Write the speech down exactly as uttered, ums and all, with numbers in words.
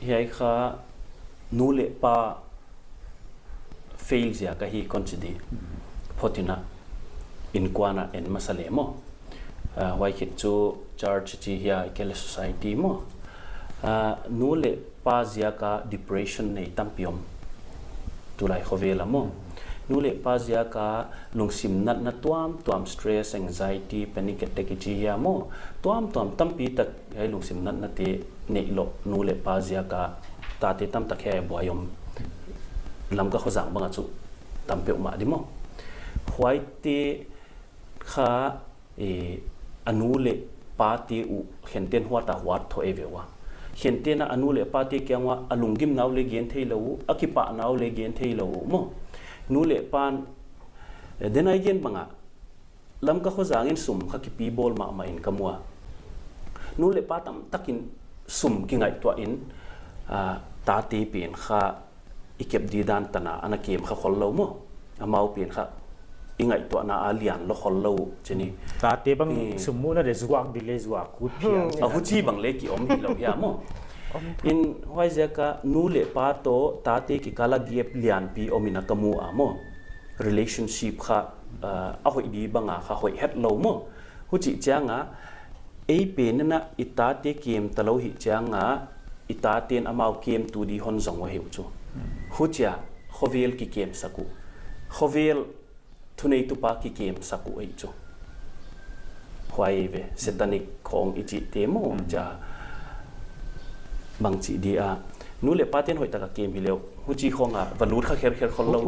Hiai kha nu leh pa fail ziak ahi kon chi di. Phot in a, innkuan a en masa leh maw. Ah, huai khit chu church chi hia, i kei leh society maw. Ah, nu leh pa ziak a depression nei tampi om. Tulai khovel a maw. Nu leh pa ziak a lungsim natna tuamtuam, stress, anxiety, panic attack i chi hia maw. Tuamtuam tampi tak hiai lungsim natnate neih lou nu leh pa ziak a tate tamtak hiai buai om. Lamka khozang bang a chu tam peuhmah di maw. Huaite kha, eh, a nu leh pate uh khenten huat a huat thou ei ve ua. Khenten a nu leh pate kiang ua a lunggimna uh leng gen theilou uh, a kipahna uh leng gen theilou uh maw. Nu leh pa'n, eh, den a i gen bang a, Lamka khozang in sum kha kipi bawl mahmah in ka mu a. Nu leh pa tamtak in sum kingaihtuah in, ah, tate pen kha i kep di dan tan a ana kem kha khollou maw. Amau pen kha i ngaihtuahna a lian lou khollou uh chi ni. Tate bang Hmm. sum muhna leh zuak di leng zuak kut phial. A huchi bang leng ki om hilou hia maw. In huai ziak a nu leh pa toh tate kikal a gap lianpi om in a ka mu a maw. Relationship kha, ah, a hoih di bang a kha hoih hetlou maw. Huchih chiang a, ei pen in a i tate kem talou hi chiang a, i tate'n amau kemtu di hon zong uh ahi uh chu. Huchia, khovel kikemsak uh. Khovel thuneitu pa kikemsak uh ahi chu. Huai ve, satanic khong i chihte maw, Hmm. cha bang chi di a. Nu leh pate'n hoihtak a kem hi leh uh. Huchi khong a, va lut kha kherkher khollou.